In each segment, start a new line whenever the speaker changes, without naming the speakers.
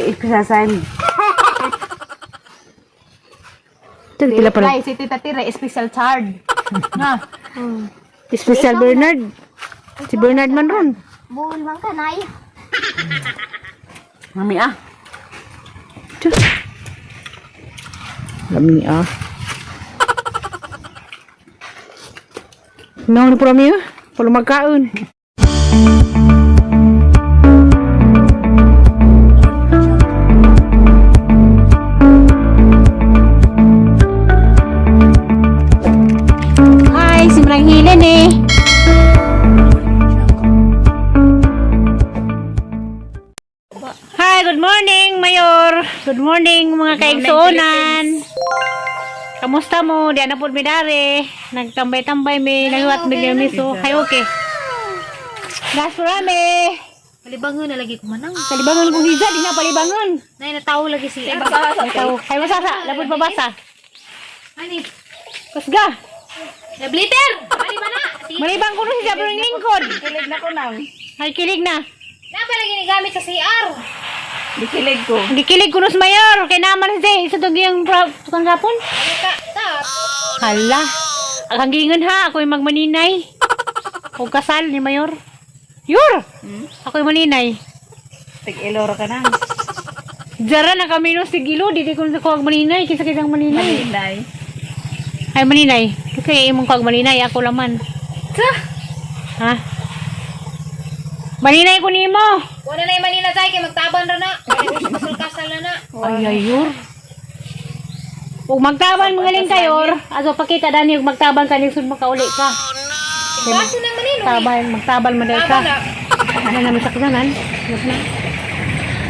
Ipisasan.
Pila pa
Ay, si Tita Tira, special charge. Na.
Special Bernard. Si Bernard man ron.
Buhol man ka, nay.
Mami ah.
Diyos. Lami ah. Naon po rami ah. Palo magkaon. Hi, si Marang Hilen eh. Hi, good morning, Mayor. Good morning, mga kaigsuonan. Kamusta mo? Di na po mi dare. Nagtambay-tambay mi, nagwat mi miso. Hi, okay. Gas rame.
Palibangon na lagi ko manang.
Palibangon kong hiza, di na palibangon.
Nay, natawo lagi si
Ikaw, hay masasa, lapod pabasa.
Ani?
Kusga.
Nabliter! Ani ba na? Sige.
Malibang ko si Jabro ng lingkod.
Kilig na ko nang.
Ay, kilig na.
Na pa lagi ni gamit sa CR.
Dikilig ko.
Gikilig ko nos mayor. Kay naman si isa to giyang tukang gapon.
Ano ka? Tap.
Hala. Ang hanggingan ha, ako'y magmaninay. O kasal ni Mayor. Yor! Ako'y maninay.
Tig-iloro ka nang.
Jara na kami no sigilo, dili ko sa kuwag maninay, kaysa kitang maninay.
Maninay.
Ay maninay, kasi imong kuwag maninay, ako laman.
Sa?
Ha? Maninay ko nimo.
Wala na yung Manila tay kay magtaban ra na. Kaya ko sa kasal-kasal na na.
Ay ayor. Ug magtaban mga ling kayor, aso pakita dani ug magtaban ka ning sud makauli ka.
Kaso na Manila.
Taban, magtabal man dahil ka.
Taban na.
Ano naman sa kasanan?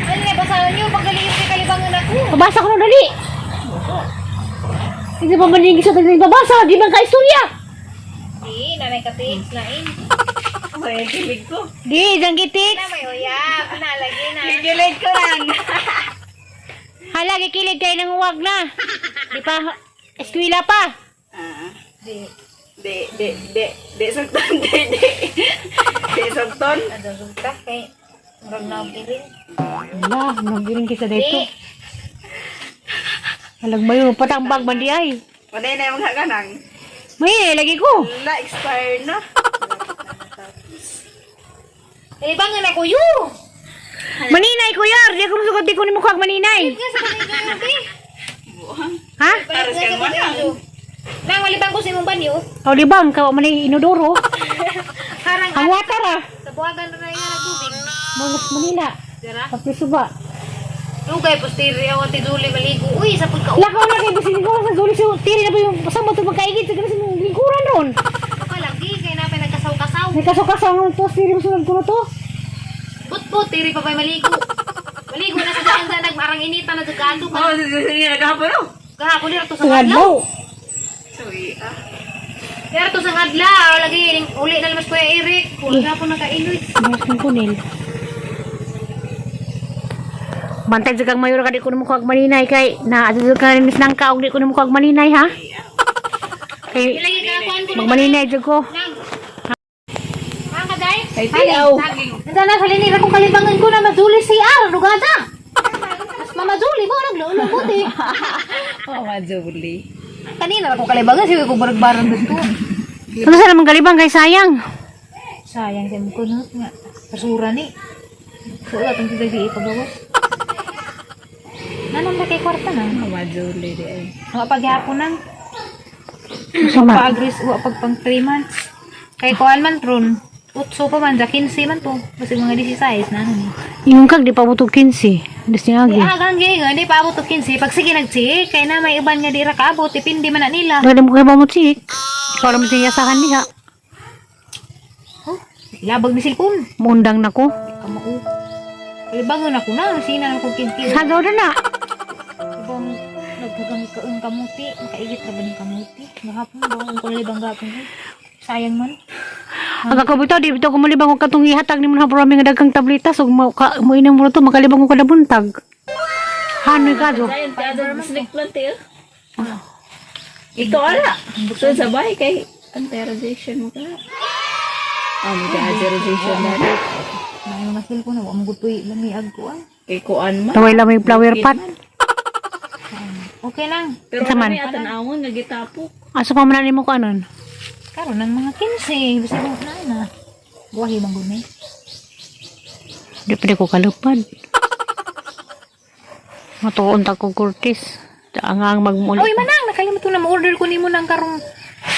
Ano na basahan niyo pagdali yung kay kalibangon ako.
Pabasa ko na dali. Hindi pa man yung isa babasa, di man ka istorya.
Di, nanay katiks lain.
May kilig ko.
Di, dyan gitik.
Na may uyab, na lagi na.
Kilig ko nang.
Hala, gikilig kayo ng uwag na. Di pa, eskwila pa.
Ah.
Di.
Di, di, di, di sugton, di, di. Di sugton.
Ano resulta kay murag na og iling.
Hala, nagiring kisa
Di.
dito. Halag mayo, patambag man di ay.
Maninay mga ka nang.
May, lagi ko.
La, expired na.
Kalibangon ako yu.
Maninay ko yar, di ako masugot, di ko ni mukha maninay.
Nga sa kanila yung di.
Ha?
Paras kang manang.
Nang malibang ko sa imong banyo.
O, di bang, kawa man ay inodoro.
Harang
Ang water ah.
sa buhagan na nga nagtubig.
Magas Manila.
Dira.
Paprisuba.
Lugay posteri ako ti Duli maligo. Uy, sa pud ka.
Lakaw na kay bisin ko sa duli siya. Tiri na ba yung sa mo ito magkaigit sa ganun sa mong lingkuran ron.
Ka lagi kay napay nagkasaw-kasaw.
May kaso-kaso ang post tiri mo sunod ko na to.
Putput tiri pa pa'y maligo. Maligo na sa daan sa nagmarang inita na sa kaadto
Oh,
ka.
sige, nagkahapon oh.
Gahapon dira to sa adlaw.
Tungadlaw.
Sorry, ah.
Dira to sa adlaw lagi ning uli na mas Kuya Eric. Wala gahapon nakainoy.
Mas kang kunil. Bantay sa kang mayor ka di ko na mukha maninay kay na adto ka rin nang kaog di ko na mukha maninay ha. Kay
Lagi ka kuan ko.
magmaninay jud ko.
Nang. Ang kaday?
Ay, tiyaw.
Nanda na sa linira kong kalibangan ko na maduli si R. Lugada. Mas mamazuli mo naglulo buti.
Oh, majuli.
Kanina ako kalibangan sige ko barag-barang dito.
Ano sa naman galibang kay sayang.
Sayang sa ko no nga. Basura ni. Suot ang tubig di ipagawas. Nanon ba kay kwarta na?
Oh, majuli di ay.
Wa paghapon nang
Sama.
paagris wa pag pang 3 months. Kay kuan man tron. Utso pa man, ja 15 man to. Basig mga 16 na ano ni.
Ingon kag di pa mo 15. Des niya
Di
agi.
agang gi, di pa abot og 15. Pag sige nagsi, kay na may uban nga di ra kaabot, depende man na nila.
Dali mo kay ba mo chik. Ikaw lang mo siya sa diha.
Oh, labag ni cellphone.
Mundang na ko.
Kamao. Kalibangon ako na, sina na ko 15.
Sagaw na na.
Ibang nagkagang kaong kamuti, makaigit ra ba ng kamuti? Gahapon ba ang kulay bang gahapon ko? Sayang man.
Ang ako bitaw di bitaw ko malibang og katong ihatag nimo na parami nga daghang tablitas ug mo ka mo inang mo to makalibang og kada buntag. Hanoy ka jo.
Sayang, tiada snake plant eh. Ikaw ala. So, sa bahay kay anti-radiation mo ka. Oh, may anti-radiation na.
May mga cellphone na wa mo gutoy lamiag ko ay.
Kay kuan man.
Taway lang may flower
Bukid
pot.
man.
Okay lang.
Pero
Unsa man?
kami atanawon nga gitapok.
Asa pa man nimo ko anon?
Karon ng mga 15, basta mo na na. Buwahi bang gud ni?
Di pa di ko kalupad. Matuon ta ko kurtis. Ang ang magmuli.
Oy manang, nakalimot ko na ma-order ko nimo nang karong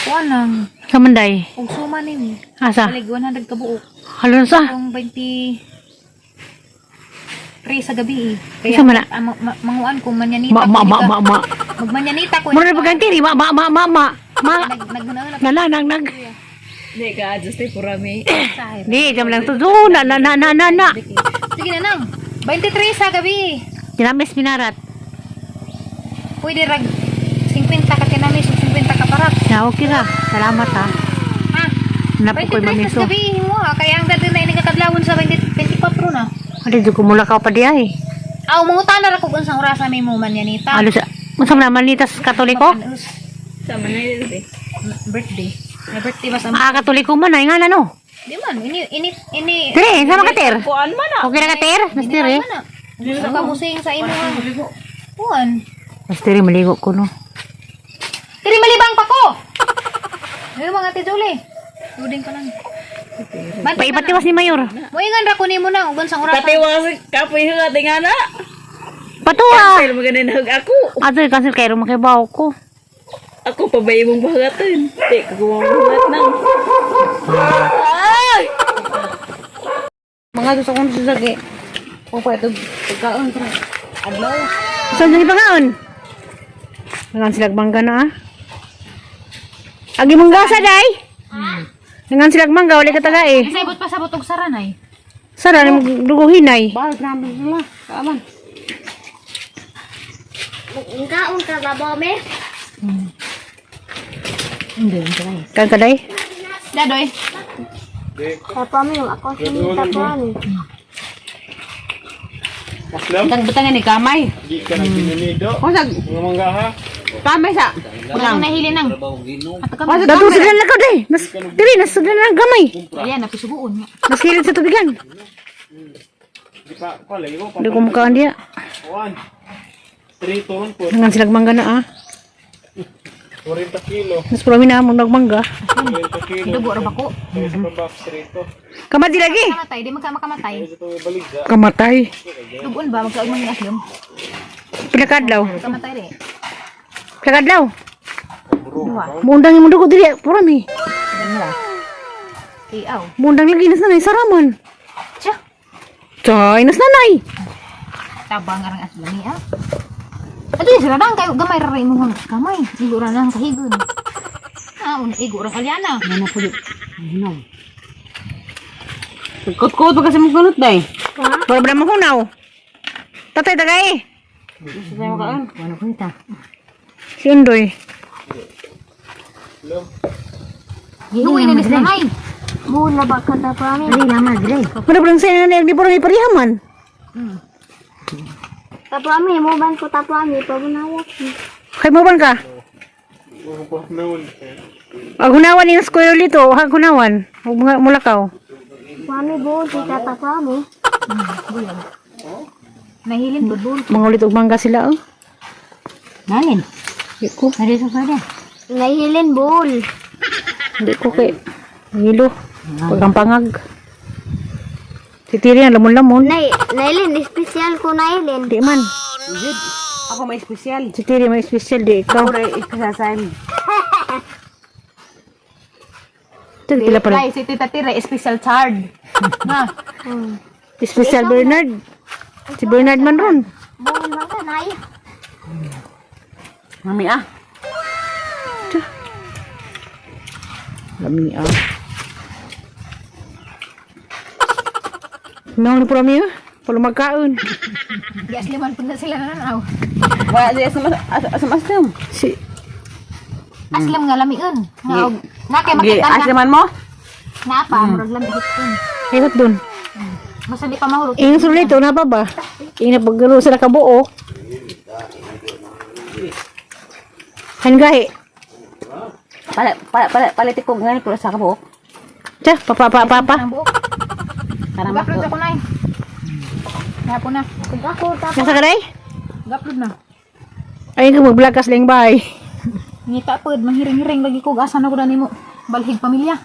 kuan nang
Sa manday.
og suma nimo.
Asa?
Balig 100 ka buok.
Halon sa.
Karong 23 sa gabi eh.
Isa man na?
Ah, manguan ko manyanita.
Ma ma
ko,
ma
di ka-
ma ma.
Magmanyanita ko.
Mura na pagkantiri. Ma ma ma ma ma. Ma.
Nag naguna na
Nala nang nag.
Di ka adjust eh purami.
sa
Di jam lang to. Na na na na na na.
Sige na nang. 23 sa gabi.
Tinamis minarat.
Pwede rag 50 ka tinamis ug 50 ka parak.
Na okay ra. Salamat ha.
Ha?
Napo ko'y
23
mamiso.
sa gabi mo ha. Kaya ang dadto na ini kakadlawon sa 20, 24 na.
Adi jud ko mula ka pa di ay.
Aw, mangutana ra kog unsang oras may mo manyanita.
Alo sa unsa man naman ni tas Katoliko?
Mapanos.
Sama na yun eh.
Birthday. May birthday ba sa
Ah, Katoliko man ay nga na no.
Di man ini ini ini
Dire, sama ka ter.
Kuan man ah.
Okay na ka ter? Mas dire.
Man na. Gusto ka musing sa imo ha. Kuan.
Mas dire maligo ko no.
Diri malibang pa ko. Ayo mga tijuli. Tuding ko lang. Bantay na.
Paipatiwas ni Mayor.
Moingan ra ko nimo na ug unsang oras.
Patiwas kapoy hugat nga na.
Patuwa.
Cancel mo ganin hug ako.
Ato cancel kay ro makibaw ko.
Ako pa ba imong bahagatan? Di ko gumawa hugat nang. Ay!
Mga gusto kong susagi. Kung pa ito, pagkaon. Adlaw.
Saan sa ipangaon? Nangan silag mangga na ah. Agi mangga sa day. Nangan silag mangga wala ka taga eh.
Sabot pa sabot og saranay.
Sara ni dugo hinay.
Bahal namin sila. Kaaman.
Kan ka day?
Dadoy.
Itang butangan ni kamay.
Di ka nagpinunido.
Kung sa
Mga mangga ha.
kamay sa.
Wala nahili nang. Ato ka.
Kung sa
Dato sila na ka day. Nas diri nas sila na gamay.
Ayan, napisubuon nga.
Nas hilit sa tubigan.
Di pa, pa lagi ko.
Di ko mukaan dia.
One. Three ton po.
Nangan silag mangga na ah.
40 kilo.
Nas pula na mo nagmangga.
40 kilo.
Dugo ra ba ko?
Sa pa box rito.
Kamati lagi.
Kamatay, di magka makamatay.
Ito baligda.
Kamatay.
Dugon ba magkaog man ni Aslam?
Pinakadlaw.
Kamatay re.
Pinakadlaw. Mundang yung dugo diri pura mi.
Iaw.
Mundang lagi nas nanay saraman.
Tsa.
Chay nas nanay.
Tabang arang Aslam ni ah. Ato sila dang kayo gamay ra ra imong kamay. Igo ra nang kahigon. Ah, una igo ra kalyana.
Ano po yun? Hinom. Kot-kot pa kasi mong kunot day.
Wala ba naman hunaw? Tatay tagay.
Gusto tayo makaon. Ano ko ita?
Si Undoy.
Gihuwi na ni sila nay.
Dali naman, dali.
Wala ba lang sa'yo na di pa rin parihaman? Kay mo ban ka? Ag hunawan yung square lito, hag hunawan. Ug mga mulakaw.
Nahilin budbul.
Mga ulit og mangga sila oh.
Nalin.
Di ko,
Nalin sa sada.
Nahilin bull.
di ko kay ngilo. Pagampangag. Si Tiri ang lamon-lamon.
Nay, nahilin, espesyal ko nahilin.
Di man.
Ako may espesyal.
Si Tiri may espesyal di ikaw.
Ako rin ikasasayin.
Tiri pila pala.
Ay, si Tita Tira, special chard. Na.
Espesyal Bernard. Si Bernard man ron.
Bull man ka, nay.
Mami ah.
Lami ah. Naon ni pura mi ah. Palumagkaon.
Di asliman pud na sila nananaw.
Wala siya sa masam.
Si
Aslam nga lamiun. Nga og na kay makita na.
Asliman mo?
Na pa murag lami hiton.
Ihot dun.
Basta di pa mahulog.
Ing sulito na pa ba? Ing napagalo sila kabuo. Hanggahi.
Pala pala pala palitik ko ganit ko sa kabuok.
Tsa, pa pa pa pa pa.
Ang buok.
Para
Upload
mako.
ako nay. Hapon na.
Kung ako tapos
Nasa ka day?
Ga-upload na.
Ayun ka mag-vlog ka sa bay.
Ngita pod, manghiring-hiring lagi ko asa na ko na nimo. Balhig pamilya.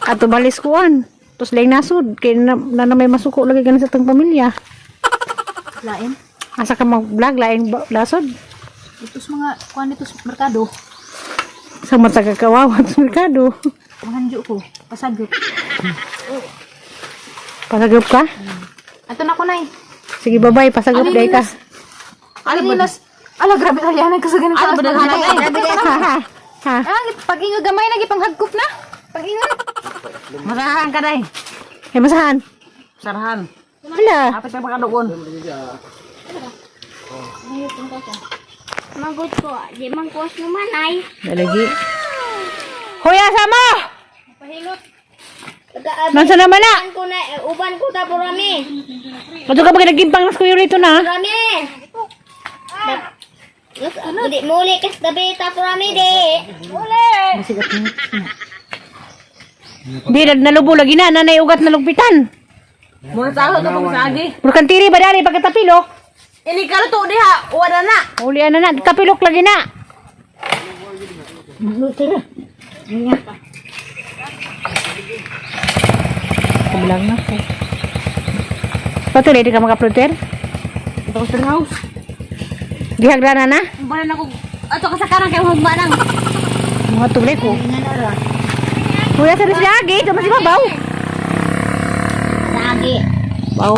Ato balis kuan. Tos laing nasud kay na, na may masuko lagi ganin sa tang pamilya.
Lain.
Asa ka mag-vlog laing lasod
Ito sa mga kuan dito sa merkado.
sa mata ka kawawa sa merkado.
Mahanjo ko. Pasagop.
Pasagop ka?
Ato na ko nay.
Sige, bye-bye. Pasagop day ka.
Ano ba? Ala grabe talyanan ka sa ganun.
Ano ba naghanap ay?
Ha, ha. Ha.
Ah, pag ingo gamay lagi panghagkop na. Pag ingo.
Masahan ka day.
Ay, masahan.
Sarahan.
Hala.
Kapit pa makadugon.
Magot ko, di man kuwas naman ay.
Dalagi. Hoy, asa mo?
Pahilot.
Nansa naman na?
Uban ko na, eh, uban ko ta rami.
Kato ka ba nagimpang nas kuyo rito na?
Rami. Di muli kas gabi ta rami di. Muli.
Di, nalubo lagi na. Nanay ugat na lugpitan.
Muna sa ako kapag sa agi.
Pero kantiri ba dari pagkatapilok?
Ini kaluto diha, wala na.
Uli na na. Tapilok lagi na. Kabilang na ko. Patuloy, di ka maka-prepare?
Ito ko sa house.
Gihagda na na?
Wala na ko. Ato ka sa karang kay hugma nang.
Mga tulay ko. Kuya, sa siya agi. Ito mas ibabaw.
Lagi.
Baw.